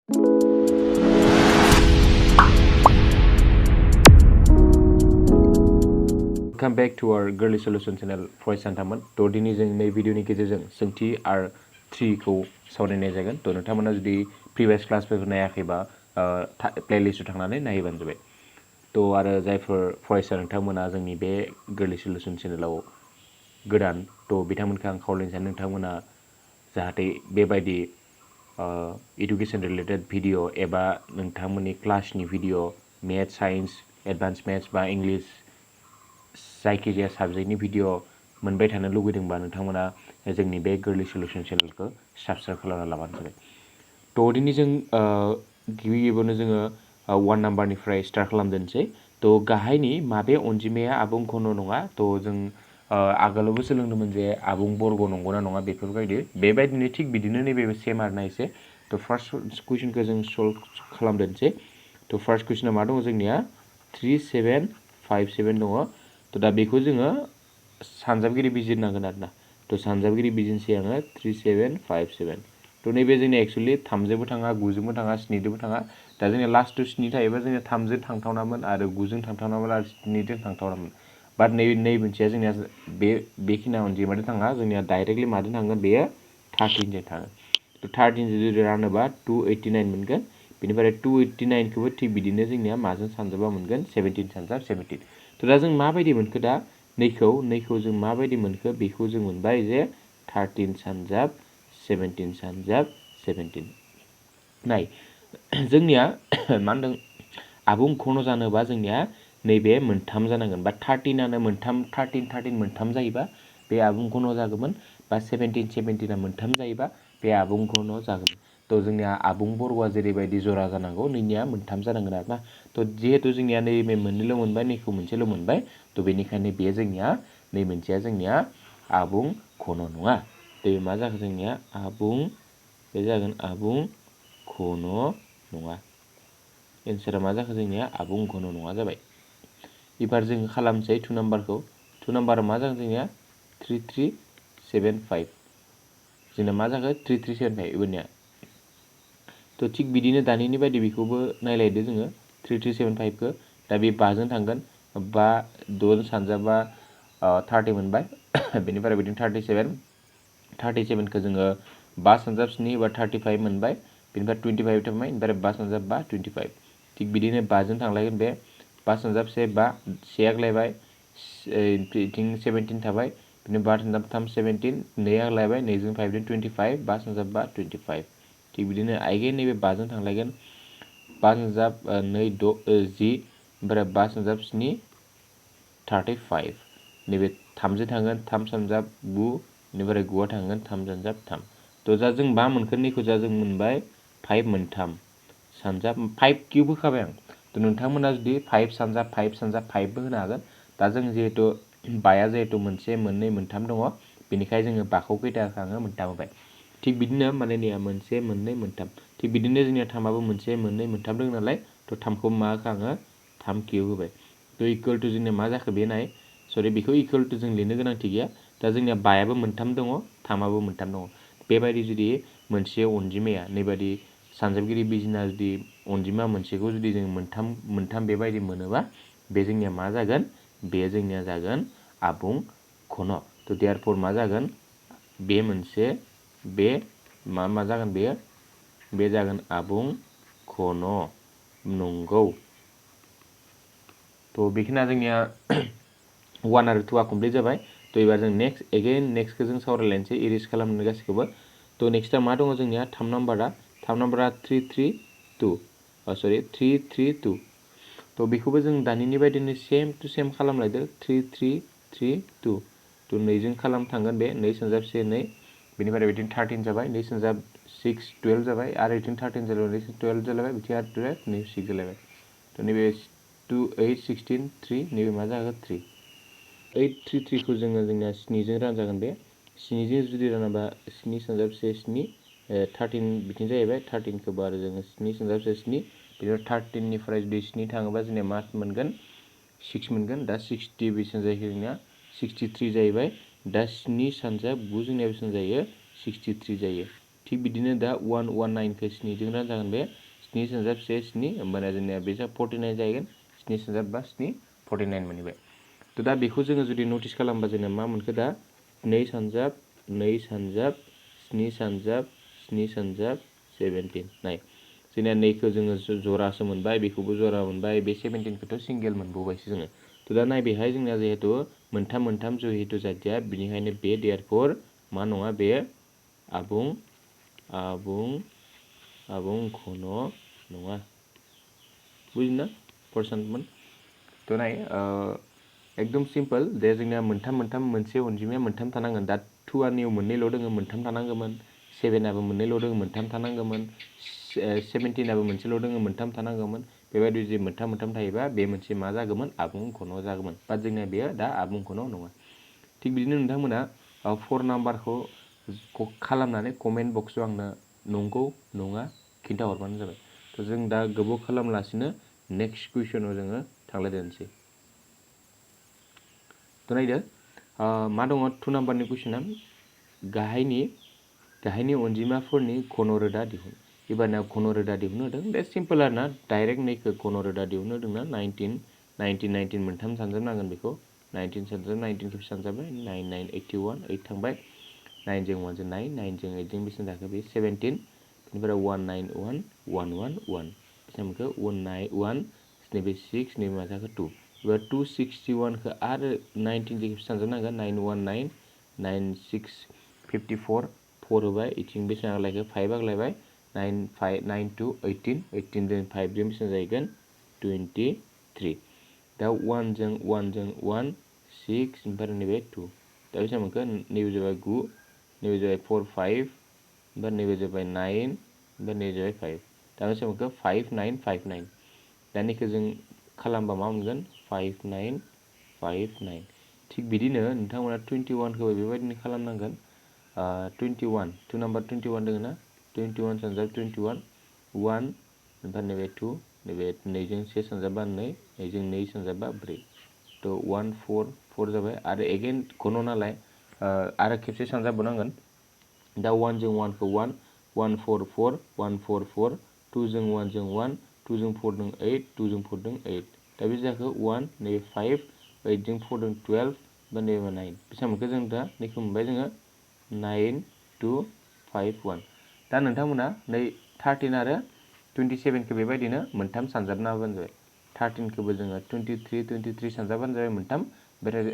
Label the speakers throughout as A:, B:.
A: Welcome back to our Gwrlwi Solution channel फरायसा नोंथांमोन थ' दिनै जों नै भिडिअनि गेजेरजों सोंथि आरो 3 खौ सावरायनाय जागोन थ' नोंथांमोना जुदि प्रिभियास क्लासफोरखौ नायाखैबा प्लेलिस्टआव थांनानै नायबानो जाबाय थ' आरो जायफोर फरायसा नोंथांमोना जोंनि बे Gwrlwi Solution चेनेलाव गोदान थ' बिथांमोनखौ आं खावलायनो सानो नोंथांमोना जाहाथे बेबायदि एडुकेशन रिलेटेड भिडिअ एबा नोंथांमोननि क्लासनि video maths science advance maths बा इंलिश जायखिजाया साबजेक्टनि भिडिअ मोनबाय थानो लुगैदोंबा नोंथांमोना जोंनि बे Gwrlwi Solution चेनेलखौ साबस्क्राइब खालामना लाबानो जाबाय थ' दिनै जों गिबियावनो जोङो 1 नाम्बारनिफ्राय स्टार्ट खालामदोंसै थ' गाहायनि माबे अनजिमाया आबुं घन नङा थ' जों आगोलावबो सोलोंदोंमोन जे आबुं बर्ग नंगौना नङा बेबायदिनो थिग बिदिनो नैबे सेम आरोना एसे थ' फार्स्ट कुइसनखौ जों सल्भ खालामदोंसै थ' फार्स्ट कुइसना मा दङ जोंनिया 3757 दङ थ' दा बेखौ जोङो सानजाबगिरि बिजिरनांगोन आरोना थ' सानजाबगिरि बिजिरनोसै आङो 3757 थ' नैबे जोंनिया एक्सुवेलि 3 जोंबो थाङा 9 जोंबो थाङा 7 जोंबो थाङा दा जोंनिया लास्ट 7 थायोबा जोंनिया 3 जों थांथावनामोन आरो 9 जों थांथावनामोन आरो 7 जों थांथावनामोन बाट नै मोनसेया जोंनिया बेखिनि अनजिमाजों थाङा जोंनिया डाइरेक्टलि माजों थांगोन बेयो 13 जों थाङो थ' 13 जों जुदि रानोबा 289 मोनगोन बेनिफ्राय 289 खौबो थिग बिदिनो जोंनिया माजों सानजाबा मोनगोन 17 सानजाब 17 थ' दा जों माबायदि मोनखो दा नैखौ जों माबायदि मोनखो बेखौ जों मोनबाय जे 13 सानजाब 17 सानजाब 17 नाय जोंनिया मा होनदों आबुं घन जानोबा जोंनिया नैबे मोनथाम जानांगोन बा 13 मोनथाम जायोबा बे आबुं घन जागौमोन बा 17 मोनथाम जायोबा बे आबुं घन जागौमोन थ' जोंनिया आबुं बर्गआ जेरैबायदि जरा जानांगौ नैनिया मोनथाम जानांगोन आरोना थ' जिहेतु जोंनिया नैबे मोननैल' मोनबाय नैखौ मोनसेल' मोनबाय थ' बेनिखायनो बे जोंनिया नै मोनसेया जोंनिया आबुं घन नङा थ' मा जागोन जोंनिया बे जागोन आबुं घन नङा एन्सारा मा जाखो जोंनिया आबुं घन नङा जाबाय एबार जों खालामसै 2 नाम्बारखौ 2 नाम्बारा मा जागोन जोंनिया 3375 जोंना मा जाखो 3375 एबारनिया थ' थिग बिदिनो दानिनि बायदि बेखौबो नायलायदो जोङो 3375 खौ दा बे 5 जों थांगोन 5 6 सानजाबा 30 मोनबाय बेनिफ्राय बिदिनो 37 खौ जोङो 5 सानजाब 7 एबा 35 मोनबाय बेनिफ्राय 25 थांबाय बेनिफ्राय 5 सानजाब 5 25 थिग बिदिनो 5 जों थांलायगोन बे 5 सानजाब 1 5 1 आगलायबाय बिथिं 17 थाबाय बिदिनो 5 सानजाब 3 17 2 आगलायबाय 2 जों 5 जों 25 5 सानजाब 5 25 थिग बिदिनो आइगेन नैबे 5 जों थांलायगोन 5 सानजाब 2 10 ओमफ्राय 5 सानजाब 7 35 नैबे 3 जों थांगोन 3 सानजाब 9 बेनिफ्राय 9 थांगोन 3 सानजाब 3 थ' दा जों मा मोनखो नैखौ जा जों मोनबाय 5 मोनथाम सानजाब 5 किउब होखाबाय आं थ' नोंथांमोना जुदि 5 सानजाब 5 बो होनो हागोन दा जों जिहेतु बाया जिहेतु मोनसे मोननै मोनथाम दङ बेनिखायनो जोङो बाखौ खैथा होखाङो मोनथाम होबाय थिग बिदिनो माने नैया मोनसे मोननै मोनथाम थिग बिदिनो जोंनिया 3आबो मोनसे मोननै मोनथाम दङ नालाय थ' 3खौ मा होखाङो 3 किउब होबाय थ' इकुवेल टु जोंनिया मा जाखो बे नाय सरि बेखौ इकुवेल टु जों लिरनो गोनांथि गैया दा जोंनिया बायाबो मोनथाम दङ 3आबो मोनथाम दङ बेबायदि जुदि मोनसे अनजिमाया नैबायदि सानजाबगिरि बिजिना जुदि अनजिमा मोनसेखौ जुदि जों मोनथाम बेबायदि मोनोबा बे जोंनिया मा जागोन बे जोंनिया जागोन आबुं घन थ' देयारफर मा जागोन बे मोनसे बे मा जागोन बे जागोन आबुं घन नंगौ थ' बेखिनिया जोंनिया 1 आरो 2 आ कमप्लिट जाबाय थ' एबार जों नेक्स्टखौ जों सावरायलायनोसै इरेज खालामनो गासैखौबो थ' नेक्स्टआ मा दङ जोंनिया 3 नाम्बारा 332 थ' बेखौबो जों दानिनि बायदिनो सेम टु सेम खालामलायदो 3332 थ' 2 जों खालाम थांगोन बे 2 सानजाब 1 2 बेनिफ्राय बिदिनो 13 जाबाय 2 सानजाब 6 12 जाबाय आरो बिथिं 13 जाबाय 12 जालायबाय बिथिं आरो 12 6 जालायबाय थ' नैबे 2 8 16 3 नैबे मा जागोन 3 833 खौ जोंनिया 7 जों रानजागोन बे 7 जों जुदि रानाबा 7 सानजाब 1 7 13 बिथिं जाहैबाय 13 खौबो आरो जोङो 7 सानजाब 1 7 बेनिफ्राय 13 निफ्राय जुदि 7 थाङोबा जोंनिया मा मोनगोन 6 मोनगोन दा 60 बेसेबां जायो जोंनिया 63 जाहैबाय दा 7 सानजाब 9 जोंनिया बेसेबां जायो 63 जायो थिग बिदिनो दा 119 खौ 7 जों रानजागोन बे 7 सानजाब 1 7 होमबाना जोंनिया बे 49 जाहैगोन 7 सानजाब 5 7 49 मोनबाय थ' दा बेखौ जोङो जुदि नटिस खालामबा जोंना मा मोनखो दा 2 सानजाब 7 सानजाब 17 नाय जोंनिया 2 खौ जोङो जरासो मोनबाय बेखौबो जरा मोनबाय बे 17 खौथ' सिंगेल मोनबावबायसो जोङो थ' दा नाय बेहाय जोंना जिहेतु मोनथाम जिहेतु जादिया बिनिखायनो बे देयारफोर मा नङा बे आबुं घन नङा बुजिना परसेन्टमोन थ' नाय एकदम सिम्पल दे जोंनिया मोनथाम मोनसे अनजिमाया मोनथाम थानांगोन दा 2 नियाव मोननैल' दोङो मोनथाम थानांगौमोन 7 आबो मोननैल' दोङो मोनथाम थानांगौमोन 17 आबो मोनसेल' दोङो मोनथाम थानांगौमोन बेबायदि जुदि मोनथाम थायोबा बे मोनसे मा जागौमोन आबुं घन जागौमोन बाट जोंनिया बेयो दा आबुं घन नङा थिग बिदिनो नोंथांमोना 4 नाम्बारखौ खालामनानै कमेन्ट बक्सआव आंनो नंगौ नङा खिन्थाहरबानो जाबाय थ' जों दा गोबाव खालामलासिनो नेक्स्ट कुइसनाव जोङो थांलायदोनोसै थ' नायदो मा दङ 2 नाम्बारनि कुइसना गाहायनि अनजिमाफोरनि घन रोदा दिहुन एबारना घन रोदा दिहुननो होदों बे सिम्पल आरोना डाइरेक्ट नैखौ घन रोदा दिहुननो होदोंना 19 मोनथाम सानजाबनांगोन बेखौ 19 सानजाब 19 खेब सानजाबाय 9 9 81 8 थांबाय 9 जों 1 जों 9 9 जों 8 जों बेसेबां जाखो बे 17 बेनिफ्राय 191 111 बेसेबां मोनखो 191 नैबे 6 नैबे मा जाखो 2 एबार 261 खौ आरो 19 जों खेब सानजाबनांगोन 919 96 54 4 होबाय इथिं बेसेबां आग्लायखो 5 आग्लायबाय 9 2 18 18 जों 5 जों बेसेबां जाहैगोन 23 दा 1 जों 1 6 ओमफ्राय नैबे 2 दा बेसेबां मोनखो नैबे जाबाय 9 नैबे जाबाय 4 5 ओमफ्राय नैबे जाबाय 9 ओमफ्राय नैबे जाबाय 5 दा बेसेबां मोनखो 5 9 5 9 दानिखौ जों खालामबा मा मोनगोन 5 9 5 9 थिग बिदिनो नोंथांमोना 21 खौ बेबायदिनो खालामनांगोन 21 2 नाम्बार 21 दङ ना 21 सानजाब 21 1 ओमफ्राय नैबे 2 नैबे 2 जों 1 सानजाबा 2 2 जों 2 सानजाबा 4 थ' 1 4 4 जाबाय आरो एगेन घन नालाय आरो खेबसे सानजाबबावनांगोन दा 1 जों 1 खौ 1 1 4 4 1 4 4 2 जों 1 जों 1 2 जों 4 जों 8 2 जों 4 जों 8 दा बे जाखो 1 नैबे 5 8 जों 4 जों 12 बा नैबे 9 बेसेबां मोनखो जों दा नैखौ मोनबाय जोङो 9 2 5 1 दा नोंथांमोना नै 13 आरो 27 खौ बेबायदिनो मोनथाम सानजाबना होबानो जाबाय 13 खौबो जोङो 23 सानजाबानो जाबाय मोनथाम ओमफ्राय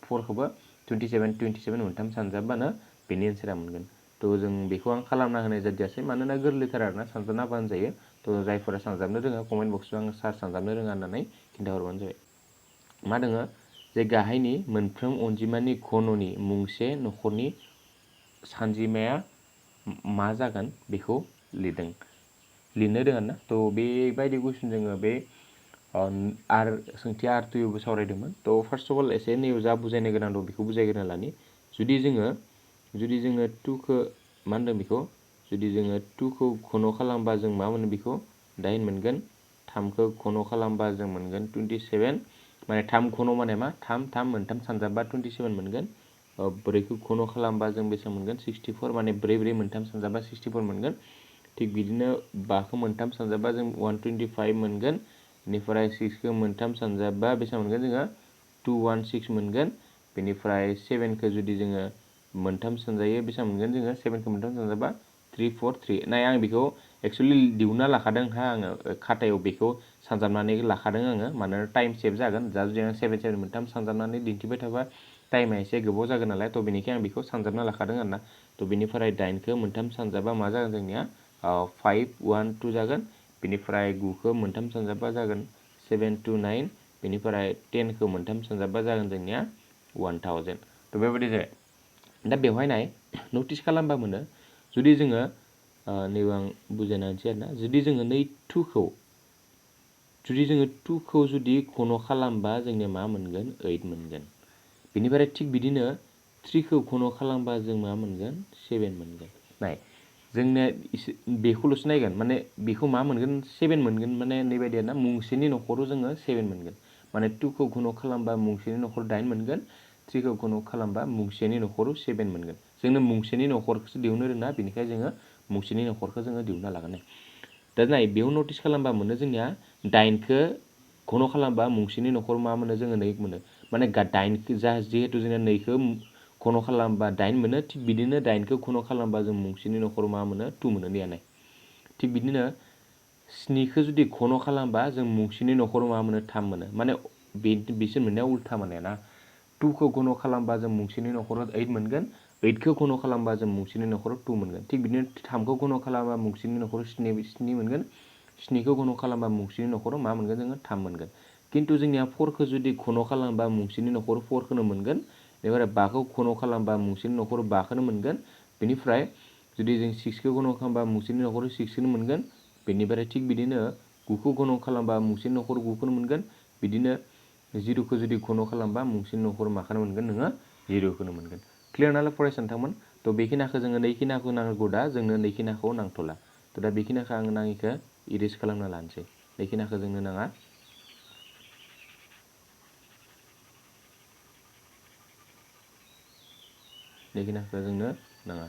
A: 4 खौबो 27 मोनथाम सानजाबबानो बेनि एन्सारा मोनगोन थ' जों बेखौ आं खालामना होनाय जादियासै मानोना गोरलैथार आरोना सानजाबना होबानो जायो थ' जायफोरा सानजाबनो रोङा कमेन्ट बक्सआव आं सार सानजाबनो रोङा होननानै खिन्थाहरबानो जाबाय मा दोङो जे गाहायनि मोनफ्रोम अनजिमानि घननि मुंसे नखरनि सानजिमाया मा जागोन बेखौ लिरनो रोङा ना थ' बेबायदि कुइसन जोङो बे आर सोंथि आर टुआवबो सावरायदोंमोन थ' फार्स्ट अफ अल एसे नैयाव जा बुजायनो गोनां दं बेखौ बुजायग्रोना लानि जुदि जोङो 2 खौ मा होनदों बेखौ जुदि जोङो 2 खौ घन खालामबा जों मा मोनो बेखौ 9 मोनगोन 3 खौ घन खालामबा जों मोनगोन 27 माने 3 घन माने मा 3 मोनथाम सानजाबबा 27 मोनगोन 4 खौ घन खालामबा जों बेसेबां मोनगोन 64 माने 4 मोनथाम सानजाबबा 64 मोनगोन थिग बिदिनो 5 खौ मोनथाम सानजाबबा जों 125 मोनगोन बेनिफ्राय 6 खौ मोनथाम सानजाबबा बेसेबां मोनगोन जोङो 216 मोनगोन बेनिफ्राय 7 खौ जुदि जोङो मोनथाम सानजायो बेसेबां मोनगोन जोङो 7 खौ मोनथाम सानजाबा 343 नाय आं बेखौ एक्चुअलि दिहुनना लाखादों आङो खातायाव बेखौ सानजाबनानै लाखादों आङो मानोना टाइम सेभ जागोन दा जुदि आं 7 मोनथाम सानजाबनानै दिन्थिबाय थाबा टाइमा एसे गोबाव जागोन नालाय थ' बेनिखायनो आं बेखौ सानजाबना लाखादों आरोना थ' बेनिफ्राय 8 खौ मोनथाम सानजाबा मा जागोन जोंनिया 5 1 2 जागोन बेनिफ्राय 9 खौ मोनथाम सानजाबा जागोन 7 2 9 बेनिफ्राय 10 खौ मोनथाम सानजाबा जागोन जोंनिया 1000 थ' बेबायदि जाबाय दा बेवहाय नाय नटिस खालामबा मोनो जुदि जोङो नैबे आं बुजायना होनोसै आरोना जुदि जोङो 2 खौ जुदि घन खालामबा जोंनिया मा मोनगोन 8 मोनगोन बेनिफ्राय थिग बिदिनो 3 खौ घन खालामबा जों मा मोनगोन 7 मोनगोन नाय जोंनिया बेखौल'सो नायगोन माने बेखौ मा मोनगोन 7 मोनगोन माने नैबायदि आरोना मुंसेनि नखराव जोङो 7 मोनगोन माने 2 खौ घन खालामबा मुंसेनि नखराव 8 मोनगोन 3 खौ घन खालामबा मुंसेनि नखराव 7 मोनगोन जोंनो मुंसेनि नखरखौसो दिहुननो रोङा बेनिखायनो जोङो मुंसेनि नखरखौ जोङो दिहुनना लागोन दा नाय बेयाव नटिस खालामबा मोनो जोंनिया 8खौ घन खालामबा मुंसेनि नखर मा मोनो जोङो 2 मोनो माने 8 जा जिहेतु जोंना 2खौ घन खालामबा 8 मोनो थिग बिदिनो 8खौ घन खालामबा जों मुंसेनि नखर मा मोनो 2 मोनो नाय थिग बिदिनो 7खौ जुदि घन खालामबा जों मुंसेनि नखर मा मोनो 3 मोनो माने बिसोर मोननाया उल्था माने ना 2खौ घन खालामबा जों मुंसेनि नखराव 8 मोनगोन 8खौ घन खालामबा जों मुंसेनि नखराव 2 मोनगोन थिग बिदिनो 3खौ घन खालामबा मुंसेनि नखराव 7 मोनगोन 7खौ घन खालामबा मुंसेनि नखराव मा मोनगोन जोङो 3 मोनगोन किन्तु जोंनिया 4खौ जुदि घन खालामबा मुंसेनि नखराव 4खौनो मोनगोन बेनिफ्राय 5खौ घन खालामबा मुंसेनि नखराव 5खौनो मोनगोन बेनिफ्राय जुदि जों 6खौ घन खालामबा मुंसेनि नखराव 6खौनो मोनगोन बेनिफ्राय थिग बिदिनो 9खौ घन खालामबा मुंसेनि नखराव 9खौनो मोनगोन बिदिनो 0खौ जुदि घन खालामबा मुंसेनि नखराव माखौनो मोनगोन नोङो 0खौनो मोनगोन क्लियर नालाय फरायसा नोंथांमोन थ' बेखिनिखौ जोङो नैखिनिखौ नांगौ दा जोंनो नैखिनिखौ नांथ'ला थ' दा बेखिनिखौ आं नाङिखौ इरेज खालामना लानोसै नैखिनिखौ जोंनो नाङा नैखिनिखौ जोंनो नाङा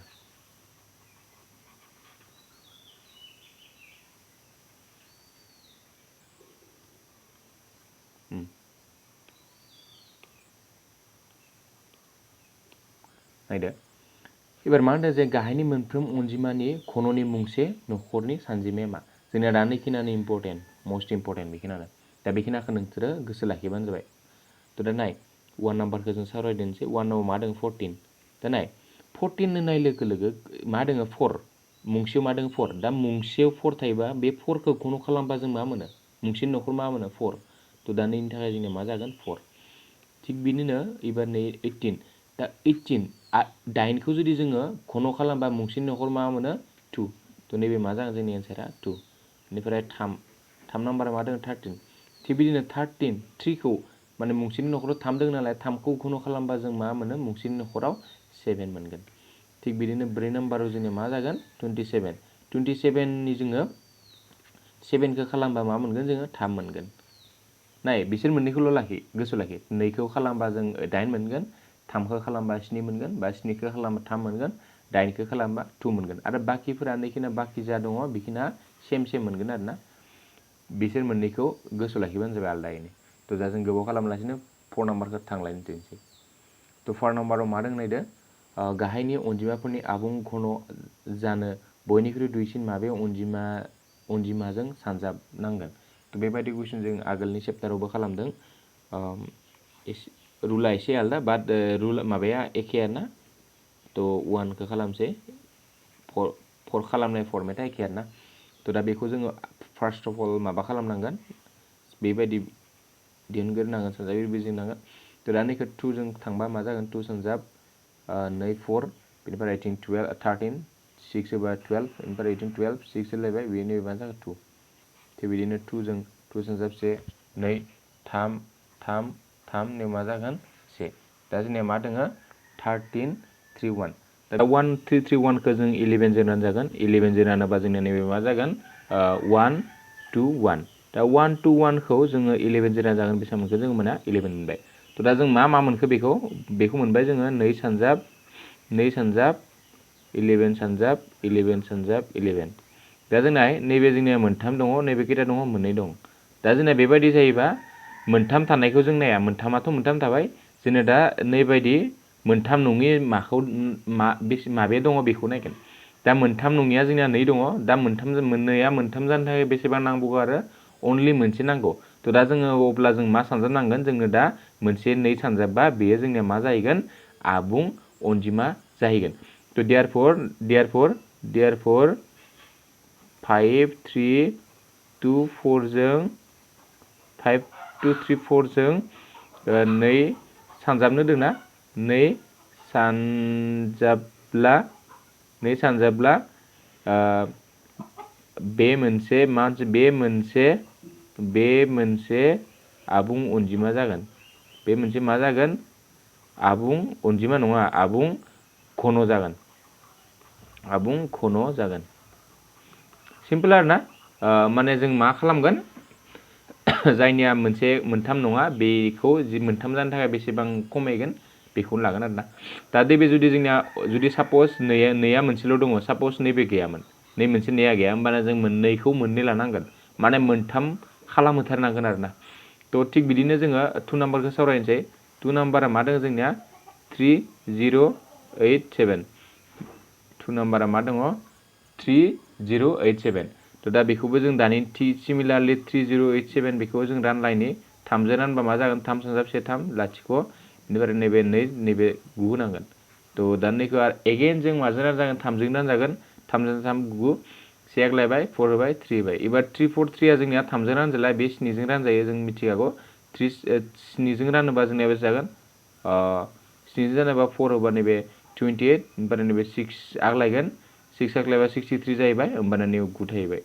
A: नायदो एबार मा होनदों जे गाहायनि मोनफ्रोम अनजिमानि घननि मुंसे नखरनि सानजिमाया मा जोंना दा नैखिनियानो इम्पर्टेन्ट मस्ट इम्पर्टेन्ट बेखिनियानो दा बेखिनिखौ नोंसोरो गोसो लाखिबानो जाबाय थ' दा नाय 1 नाम्बारखौ जों सावरायदोंसै 1 आव मा दङ 14 दा नाय 14 होननाय लोगो लोगो मा दङ 4 मुंसेयाव मा दङ 4 दा मुंसेयाव 4 थायोबा बे 4खौ घन खालामबा जों मा मोनो मुंसेनि नखर मा मोनो 4 थ' दा नैनि थाखाय जोंनिया मा जागोन 4 थिग बिदिनो एबार नै 18 दा 18 8खौ जुदि जोङो घन खालामबा मुंसेनि नखर मा मोनो 2 थ' नैबे मा जागोन जोंनि एन्सारा 2 बेनिफ्राय 3 नाम्बारा मा दङ 13 थिग बिदिनो 3खौ माने मुंसेनि नखराव 3 दङ नालाय 3खौ घन खालामबा जों मा मोनो मुंसेनि नखराव 7 मोनगोन थिग बिदिनो 4 नाम्बाराव जोंनिया मा जागोन 27नि जोङो 7खौ खालामबा मा मोनगोन जोङो 3 मोनगोन नाय बिसोर मोननैखौल' लाखि गोसोआव लाखि 2खौ खालामबा जों 8 मोनगोन 3खौ खालामबा 7 मोनगोन बा 7खौ खालामबा 3 मोनगोन 8खौ खालामबा 2 मोनगोन आरो बाखिफोरा नैखिना बाखि जा दङ बेखिना सेम मोनगोन आरो ना बिसोर मोननैखौ गोसोआव लाखिबानो जाबाय आलदायैनो थ' दा जों गोबाव खालामालासिनो 4 नाम्बारखौ थांलायनो दोनसै थ' 4 नाम्बाराव मा दं नायदो गाहायनि अनजिमाफोरनि आबुं घन जानो बयनिख्रुइ दुइसिन माबे अनजिमाजों सानजाबनांगोन थ' बेबायदि कुइसन जों आगोलनि चेप्टारावबो खालामदों रुला एसे आलदा बाट रुल माबाया एखे आरो ना थ' 1खौ खालामसै 4 खालामनाय फर्मेटा एखे आरो ना थ' दा बेखौ जोङो फार्स्ट अफ अल माबा खालामनांगोन बेबायदि दिहुनग्रोनांगोन सानजाब बिजिरनांगोन थ' दा नैखौ 2 जों थांबा मा जागोन 2 सानजाब 2 4 बेनिफ्राय 18 12 13 6 होबा 12 बेनिफ्राय 18 12 6 होलायबाय बेनि मा जागोन 2 थिग बिदिनो 2 जों 2 सानजाब 1 2 3 3 3 ने मा जागोन 1 दा जोंनिया मा दङ 13 3 1 दा 1 3 3 1 खौ जों 11 जों रानजागोन 11 जों रानोबा जोंनिया नैबे मा जागोन 1 2 1 दा 1 2 1 खौ जोङो 11 जों रानजागोन बेसेबां मोनखो जोङो मोना 11 मोनबाय थ' दा जों मा मोनखो बेखौ मोनबाय जोङो 2 सानजाब 11 सानजाब 11 सानजाब 11 दा जोंना नैबे जोंनिया मोनथाम दङ नैबे खैथा दङ मोननै दं दा जोंना बेबायदि जायोबा मोनथाम थानायखौ जों नाया मोनथामाथ' मोनथाम थाबाय जोंना दा नैबायदि मोनथाम नङि माबे दङ बेखौ नायगोन दा मोनथाम नङिया जोंनिया 2 दङ दा मोननैया मोनथाम जानो थाखाय बेसेबां नांगौ आरो अनलि मोनसे नांगौ थ' दा जोङो अब्ला जों मा सानजाबनांगोन जोंनो दा मोनसे 2 सानजाबबा बेयो जोंनिया मा जाहैगोन आबुं अनजिमा जाहैगोन थ' देयारफर 5 3 2 4 जों 5 2 3 4 जों 2 सानजाबनो दोंना 2 सानजाबला बे मोनसे आबुं अनजिमा जागोन बे मोनसे मा जागोन आबुं अनजिमा नङा आबुं घन जागोन सिम्पल आरो ना माने जों मा खालामगोन जायनिया मोनथाम नङा बेखौ जि मोनथाम जानो थाखाय बेसेबां खमायगोन बेखौनो लागोन आरोना दा नैबे जुदि जोंनिया जुदि साप'ज नैया मोनसेल' दङ साप'ज नैबे गैयामोन नै मोनसे नैया गैया होमबाना जों मोननैखौ मोननै लानांगोन माने मोनथाम खालामहोथारनांगोन आरोना थ' थिग बिदिनो जोङो 2 नाम्बारखौ सावरायनोसै 2 नाम्बारा मा दङ जोंनिया 3087 2 नाम्बारा मा दङ 3087 थ' दा बेखौबो जों दानि सिमिलारलि 3087 बेखौ जों रानलायनि 3 जों रानबा मा जागोन 3 3 3 लाथिख' बेनिफ्राय नैबे 2 नैबे 9 होनांगोन थ' दा नैखौ आरो एगेन जों माजों रानजागोन 3 जों रानजागोन 3 जों 3 9 से आग्लायबाय 4 होबाय 3 होबाय एबार 3 4 3 आ जोंनिया 3 जों रानजाला बे 7 जों रानजायो जों मिथिखागौ 7 जों रानोबा जोंनिया बेसे जागोन 7 जों रानोबा 4 होबा नैबे 28 ओमफ्राय नैबे 6 आग्लायगोन 6 आग्लायबा 63 जाहैबाय होमबाना नैबे 9 थाहैबाय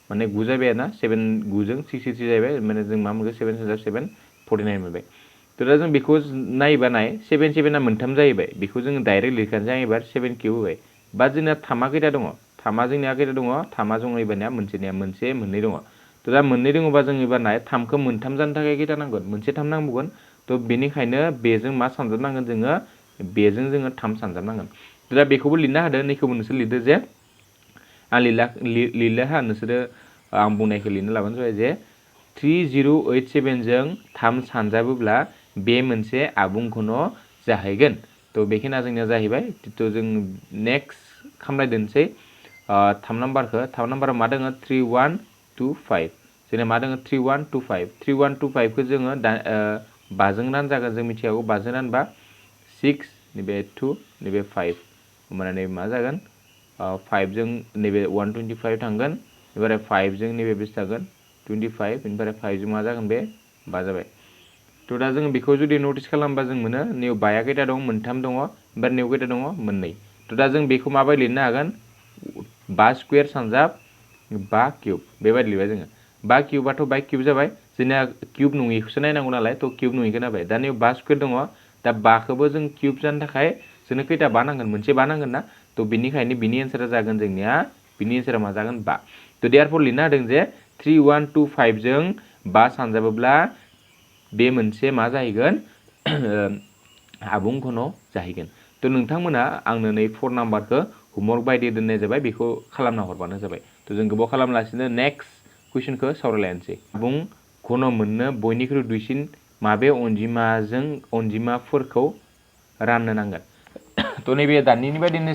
A: माने 9 जाबाय ना 7 9 जों 63 जाहैबाय माने जों मा मोनगोन 7 7 7 49 मोनबाय थ' दा जों बेखौ नायोबा नाय 7 7 आ मोनथाम जाहैबाय बेखौ जोङो डाइरेक्ट लिरखानोसै आं एबार 7 किउब होबाय बा जोंना थामा खैथा दङ थामा जोंनिया खैथा दङ थामा जों एबारनिया मोनसेनिया मोनसे मोननै दङ थ' दा मोननै दङबा जों एबार नाय 3खौ मोनथाम जानो थाखाय खैथा नांगोन मोनसे 3 नांबावगोन थ' बेनिखायनो बेजों मा सानजाबनांगोन जोङो बेजों जोङो 3 सानजाबनांगोन दा बेखौबो लिरना होदो नैखौबो नोंसोर लिरदो जे आं लिरला हा नोंसोरो आं बुंनायखौ लिरना लाबानो जाबाय जे 3087 जों 3 सानजाबोब्ला बे मोनसे आबुं घन जाहैगोन थ' बेखिनिया जोंनिया जाहैबाय थ' जों नेक्स्ट खालामनायदोनसै 3 नाम्बारखौ 3 नाम्बाराव मा दङ 3125 जोंना मा दङ 3125 3125 खौ जोङो 5 जों रानजागोन जों मिथिखागौ 5 जों रानबा 6 नैबे 2 नैबे 5 होमबाना नैबे मा जागोन 5 जों नैबे 125 थांगोन एबारे 5 जों नैबे बेसे जागोन 25 बेनिफ्राय 5 जों मा जागोन बे 5 जाबाय थ' दा जों बेखौ जुदि नटिस खालामबा जों मोनो नैयाव 5 खैथा दं मोनथाम दङ ओमफ्राय नैयाव खैथा दङ मोननै थ' दा जों बेखौ माबायदि लिरनो हागोन 5 स्कुवेर सानजाब 5 किउब बेबायदि लिरबाय जोङो 5 किउबाथ' 5 किउब जाबाय जोंना किउब नङिखौसो नायनांगौ नालाय थ' किउब नङिखौ नायबाय दा नैयाव 5 स्कुवेर दङ दा 5खौबो जों किउब जानो थाखाय जोंनो खैथा 5 नांगोन मोनसे 5 नांगोन ना थ' बेनिखायनो बिनि एन्सारा जागोन जोंनिया बिनि एन्सारा मा जागोन 5 थ' देयारफर लिरना होदों जे 3125 जों 5 सानजाबोब्ला बे मोनसे मा जाहैगोन आबुं घन जाहैगोन थ' नोंथांमोना आंनो नै 4 नाम्बारखौ होमवर्क बायदि दोननाय जाबाय बेखौ खालामना हरबानो जाबाय थ' जों गोबाव खालामलासिनो नेक्स्ट कुइसनखौ सावरायलायनोसै आबुं घन मोननो बयनिख्रुइ दुइसिन माबे अनजिमाफोरखौ राननो नांगोन थ' नैबे दानिनि बायदिनो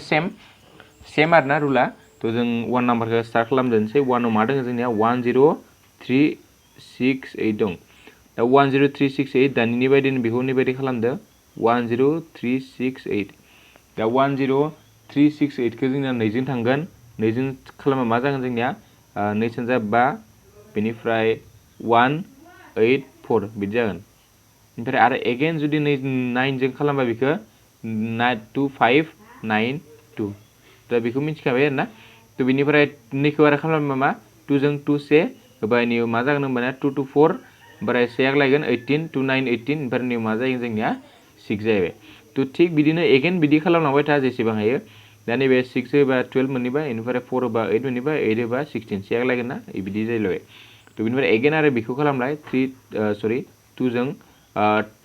A: सेम आरोना रुला थ' जों 1 नाम्बारखौ स्टार्ट खालामदोंसै 1आव मा दङ जोंनिया 10368 दं दा 10368 दानिनि बायदिनो बेखौ नैबायदि खालामदो 10368 दा 10368 खौ जोंनिया 2 जों थांगोन 2 जों खालामबा मा जागोन जोंनिया 2 सानजा 5 बेनिफ्राय 184 बिदि जागोन ओमफ्राय आरो एगेन जुदि 9 जों खालामबा बेखौ 2592 दा बेखौ मिथिखाबाय आरोना थ' बेनिफ्राय नैखौ आरो खालामबा मा 2 जों 2 से होबाय नैयाव मा जागोन होमबाना 2 2 4 ओमफ्राय से आग्लायगोन 18 2 9 18 ओमफ्राय नैयाव मा जायो जोंनिया 6 जाहैबाय थ' थिग बिदिनो एगेन बिदि खालामलांबाय था जेसेबां हायो दा नैबे 6 होबा 12 मोनहैबाय बेनिफ्राय 4 होबा 8 मोनहैबाय 8 होबा 16 से आग्लायगोन ना बिदि जाहैबाय थ' बेनिफ्राय एगेन आरो बेखौ खालामलाय 2 जों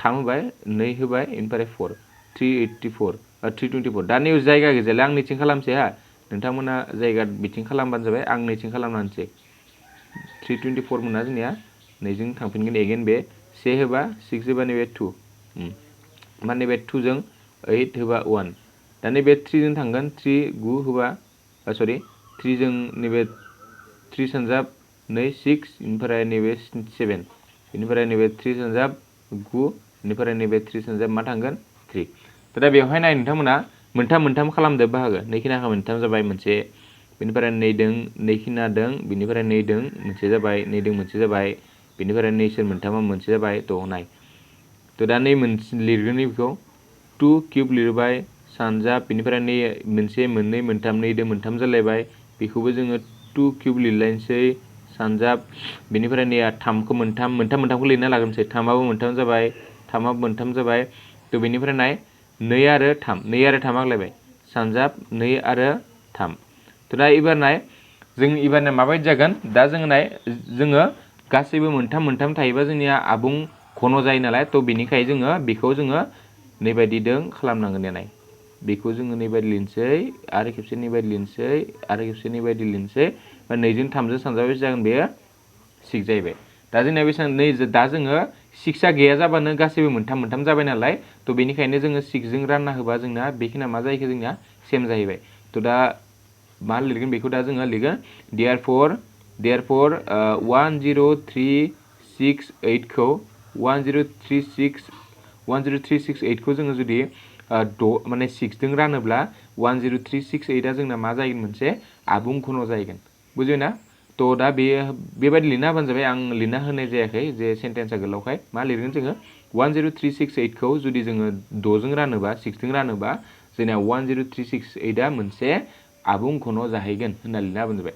A: 3 होबाय 2 होबाय बेनिफ्राय 4 384 324 दा नैयाव जायगा गैजालाय आं नैथिं खालामसै हा नोंथांमोना जायगा बिथिं खालामबानो जाबाय आं नैथिं खालामनानैसै 324 मोना जोंनिया नैजों थांफिनगोन एगेन बे से होबा 6 होबा नैबे 2 माने नैबे 2 जों 8 होबा 1 दा नैबे 3 जों थांगोन 3 9 होबा 3 जों नैबे 3 सानजाब 2 6 बेनिफ्राय नैबे 7 बेनिफ्राय नैबे 3 सानजाब 9 बेनिफ्राय नैबे 3 सानजाब मा थांगोन 3 दा बेवहाय नाय नोंथांमोना मोनथाम खालामदो बाहागो नैखिनाखौ मोनथाम जाबाय मोनसे बेनिफ्राय 2 दों नैखिना दों बेनिफ्राय 2 दों मोनसे जाबाय 2 दों मोनसे जाबाय बेनिफ्राय नैसोर मोनथामा मोनसे जाबाय थ' नाय थ' दा नै मोनसे लिरगोन बेखौ 2 किउब लिरबाय सानजाब बेनिफ्राय नै मोनसे मोननै मोनथाम 2 दों मोनथाम जालायबाय बेखौबो जोङो 2 किउब लिरलायनोसै सानजाब बेनिफ्राय नैया 3खौ मोनथामखौ लिरना लागोनसै 3आबो मोनथाम जाबाय 3आबो मोनथाम जाबाय थ' बेनिफ्राय नाय 2 आरो 3 आग्लायबाय सानजाब 2 आरो 3 थ' दा एबार नाय जों एबारना माबायदि जागोन दा जोङो नाय जोङो गासैबो मोनथाम थायोबा जोंनिया आबुं घन जायो नालाय थ' बेनिखायनो जोङो बेखौ जोङो नैबायदि दों खालामनांगोन नाय बेखौ जोङो नैबायदि लिरनोसै आरो खेबसे नैबायदि लिरनोसै आरो खेबसे नैबायदि लिरनोसै बा 2 जों 3 जों सानजाबा बेसे जागोन बेयो 6 जाहैबाय दा जोंना बेसेबां नै दा जोङो 6 आ गैया जाबानो गासैबो मोनथाम मोनथाम जाबाय नालाय थ' बेनिखायनो जोङो 6 जों रानना होबा जोंना बेखिनिया मा जाहैखो जोंना सेम जाहैबाय थ' दा मा लिरगोन बेखौ दा जोङो लिरगोन therefore 10368 खौ 10368 खौ जोङो जुदि माने 6 जों रानोब्ला 10368 आ जोंना मा जाहैगोन मोनसे आबुं घन जाहैगोन बुजिबायना थ' दा बेबायदि लिरना होबानो जाबाय आं लिरना होनाय जायाखै जे सेन्टेन्सआ गोलावखाय मा लिरगोन जोङो 10368 खौ जुदि जोङो 6 जों रानोबा 6 जों रानोबा जोंना 10368 आ मोनसे आबुं घन जाहैगोन होनना लिरना होबानो जाबाय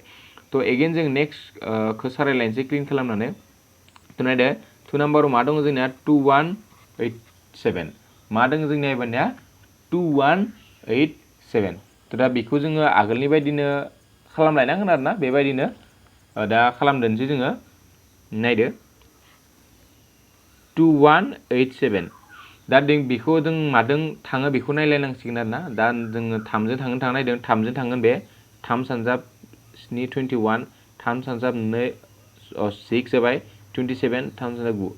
A: थ' एगेन जों नेक्स्ट खौ सारायलायनोसै क्लिन खालामनानै थ' नायदो 2 नाम्बाराव मा दङ जोंनिया 2187 मा दङ जोंनिया एबारनिया 2187 थ' दा बेखौ जोङो आगोलनि बायदिनो खालामलायनांगोन आरोना बेबायदिनो दा खालामदोंसै जोङो नायदो 2187 दा बेखौ जों मादों थाङो बेखौ नायलायनांसिगोन आरोना दा जोङो 3 जों थांगोन नायदों 3 जों थांगोन बे 3 सानजाब 7 21 3 सानजाब 2 6 जाबाय 27 3 सानजाब 9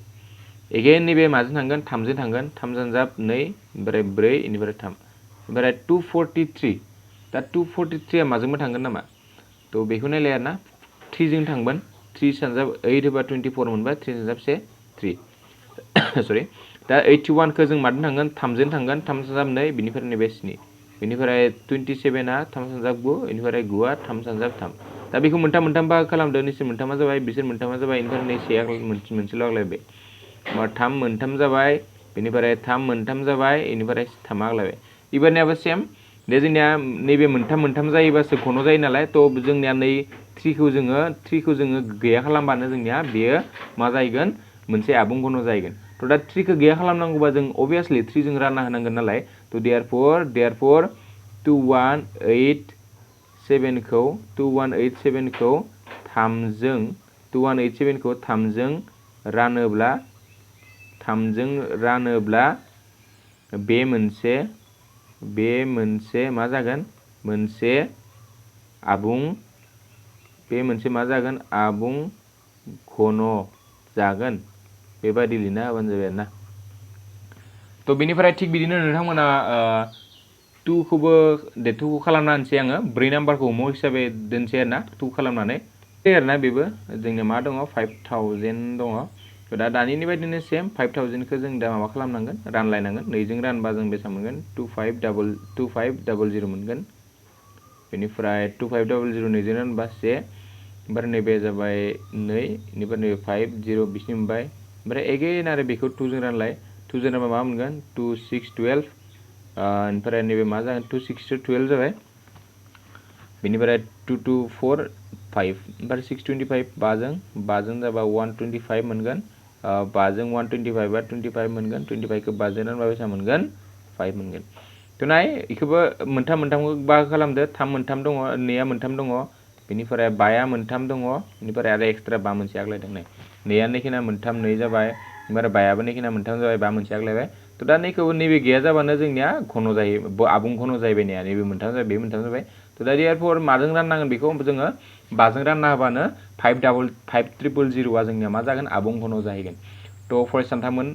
A: एगेन नैबे माजों थांगोन 3 जों थांगोन 3 सानजाब 2 ओमफ्राय 4 इनिफ्राय 3 ओमफ्राय 243 दा 243 आ माजोंबो थांगोन नामा थ' बेखौ नायलाय आरोना 3 जों थांगोन 3 सानजाब 8 होबा 24 मोनबाय 3 सानजाब 1 3 सरि दा 81 खौ जों माजों थांगोन 3 जों थांगोन 3 सानजाब 2 बिनिफ्राय नैबे 7 बेनिफ्राय 27 आ 3 सानजाब 9 बेनिफ्राय 9 आ 3 सानजाब 3 दा बेखौ मोनथाम मोनथाम बाहागो खालामदो नोंसोर मोनथामा जाबाय बिसोर मोनथामा जाबाय बेनिफ्राय नै सेया मोनसेल' आग्लायबाय 3 मोनथाम जाबाय बेनिफ्राय 3 मोनथाम जाबाय बेनिफ्राय 3 आग्लायबाय एबारनियाबो सेम दे जोंनिया नैबे मोनथाम मोनथाम जायोबासो घन जायो नालाय थ' जोंनिया नै 3 खौ जोङो गैया खालामबानो जोंनिया बेयो मा जाहैगोन मोनसे आबुं घन जाहैगोन थ' दा 3 खौ गैया खालामनांगौबा जों अबियासलि 3 जों रानना होनांगोन नालाय थ' therefore 2187 खौ 3 जों रानोब्ला बे मोनसे मा जागोन मोनसे आबुं घन जागोन बेबायदि लिरना होबानो जाबाय आरोना थ' बेनिफ्राय थिग बिदिनो नोंथांमोना 2 खौबो 2 खौ खालामना होनसै आङो 4 नाम्बारखौ हम हिसाबै दोनसै आरोना 2 खालामनानै आरोना बेबो जोंनिया मा दङ 5000 दङ दा दानिनि बायदिनो सेम 5000 खौ जों दा माबा खालामनांगोन रानलायनांगोन 2 जों रानबा जों बेसेबां मोनगोन 2500 मोनगोन बेनिफ्राय 2500 2 जों रानबा 1 ओमफ्राय नैबे जाबाय 2 बेनिफ्राय नैबे 50 बिसिनि मोनबाय ओमफ्राय एगेन आरो बेखौ 2 जों रानलाय 2 जों रानबा मा मोनगोन 2 6 12 ओमफ्राय नैबे मा जागोन 2 6 12 जाबाय बेनिफ्राय 2 2 4 5 ओमफ्राय 6 25 5 जों जाबा 125 मोनगोन 5 जों 125 बा 25 मोनगोन 25 खौ 5 जों रानबा बेसेबां मोनगोन 5 मोनगोन थ' नाय बेखौबो मोनथामखौ बाहागो खालामदो 3 मोनथाम दङ 2 आ मोनथाम दङ बेनिफ्राय 5 आ मोनथाम दङ बेनिफ्राय आरो एक्सट्रा 5 मोनसे आग्लायदों नै 2 आ नैखिना मोनथाम 2 जाबाय ओमफ्राय 5 आबो नैखिना मोनथाम जाबाय 5 मोनसे आग्लायबाय थ' दा नैखौबो नैबे गैया जाबानो जोंनिया घन जायो आबुं घन जाहैबाय नै नैबे मोनथाम जाबाय बे मोनथाम जाबाय थ' दा therefore माजों राननांगोन बेखौ जोङो 5 जों रानना होबानो 5000 आ जोंनिया मा जागोन आबुं घन जाहैगोन थ' फरायसानोथामोन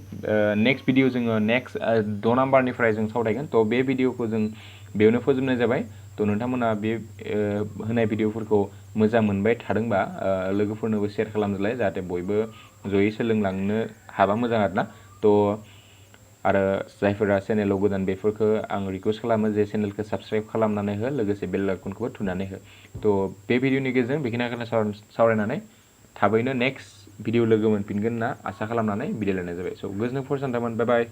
A: नेक्स्ट भिडिअ जोङो नेक्स्ट 6 नाम्बारनिफ्राय जों सावरायगोन थ' बे भिडिअखौ जों बेयावनो फोजोबनाय जाबाय थ' नोंथांमोना बे होनाय भिडिअफोरखौ मोजां मोनबाय थादोंबा लोगोफोरनोबो शेयार खालामदोलाय जाहाथे बयबो जयै सोलोंलांनो हाबा मोजां आरोना थ' आरो जायफोरा चेनेलाव गोदान बेफोरखौ आं रिक्वेस्ट खालामो जे चेनेलखौ साबस्क्राइब खालामनानै हो लोगोसे बेल आइकनखौबो थुनानै हो थ' बे भिडिअनि गेजेरजों बेखिनिखौनो सावरायनानै थाबैनो नेक्स्ट भिडिअ लोगो मोनफिनगोन होनना आसा खालामनानै बिदाय लानाय जाबाय स' गोजोननाय फरायसानोथामोन बाय बाय